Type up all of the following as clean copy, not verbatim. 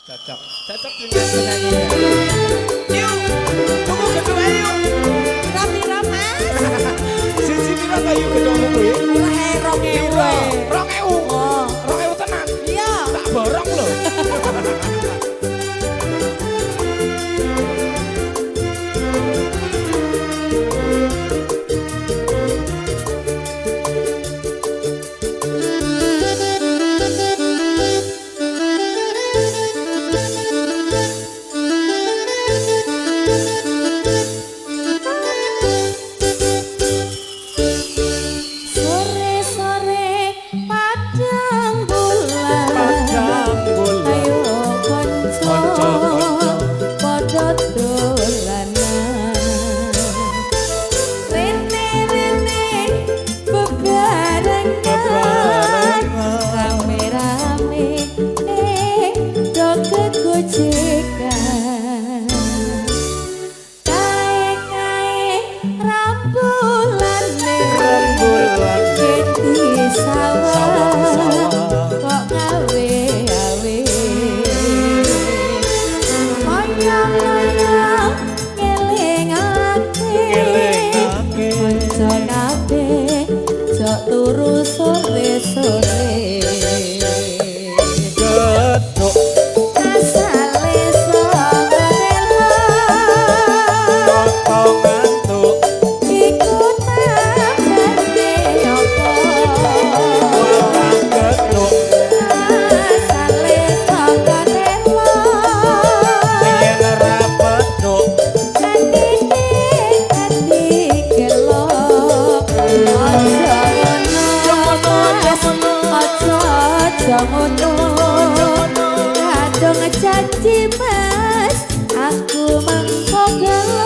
Cocok. Cocok dengan penyanyinya. Yuk, tunggu gedung ayo. Pira-pira Mas? Siji pira ta yuk gedungmu kuwi? Ora 2000. 2000. Oh. 2000 tenan. Iya. Tak borong lho. Sore-sore padang bulan. Padang bulan. Ayo konco Konco-konco. padha dolanan. Rene-rene bebarengan. Bebarengan. Rame-rame do kegojekan. Kae-kae rambulane. Rambulane. Di sawah Sawah-sawah. kok gawe-gawe. Moyo-moyo ngelingake. Ngelingake. Kanca kabeh jok turu sore-sore. Geduk Asale saka rela. toto ngantuk. Iku tambane apa? Walah geduk Asale saka rela. yen ora petuk. Atine ati gelo. Aja ngono, Mas. Aja aja ngono. Kadung janji Mas, aku mengko gelo.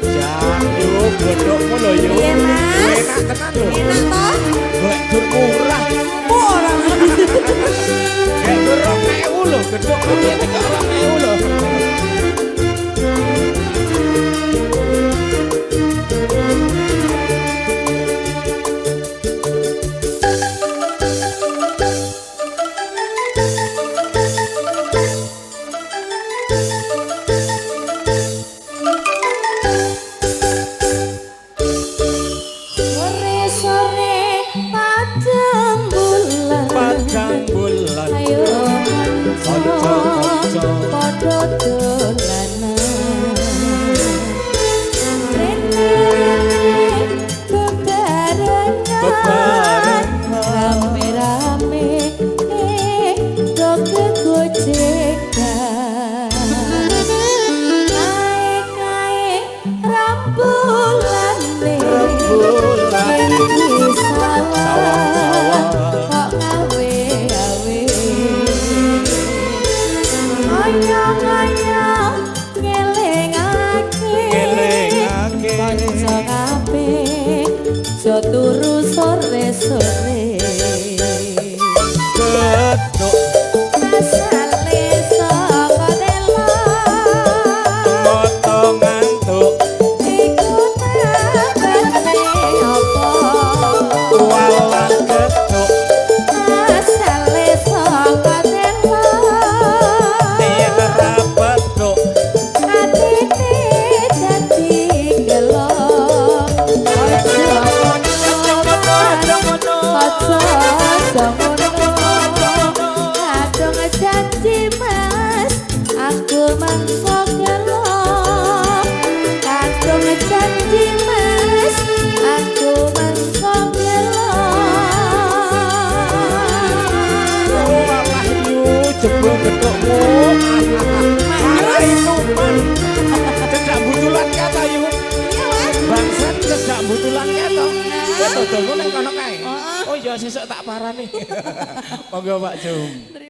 Jan yo godhokmu lho yo. Piye, Mas? Enak tenan lho. Enak toh? Golek dur murah. Ora. Gek dur 2000 lho, gedhokmu piye tekok 2000 lho. Sore-sore padang bulan. Padang bulan. Ayo Kanca-kanca. padha dolanan. Rene-rene bebarengan. Bebarengan. Rame-rame do kegojekan. Kae-kae rambulane. Rambulane. Di sawah Sawah-sawah. kok gawe-gawe. Kaya-kaya ngelingake. Ngelingake. Kanca kabeh jo turu sore-sore. Geduk Asale saka telo. moto ngantuk. Iku tambane apa? Walah geduk Asale saka telo. yen ora petuk. Atine dadi gelo. Aja ngono, aja aja ngono. Kadung janji Mas, aku mengko gelo. Kadung janji Mas, aku mengko gelo. Walah yu jebul gedhokmu. Marai tuman. Cedak butulan kata yu. Iya Mas. Bangsat cedak butulan kata. Kowe dodolmu ning kono kae. Heeh. Oh iya sesuk tak parani. Monggo Pak Jum.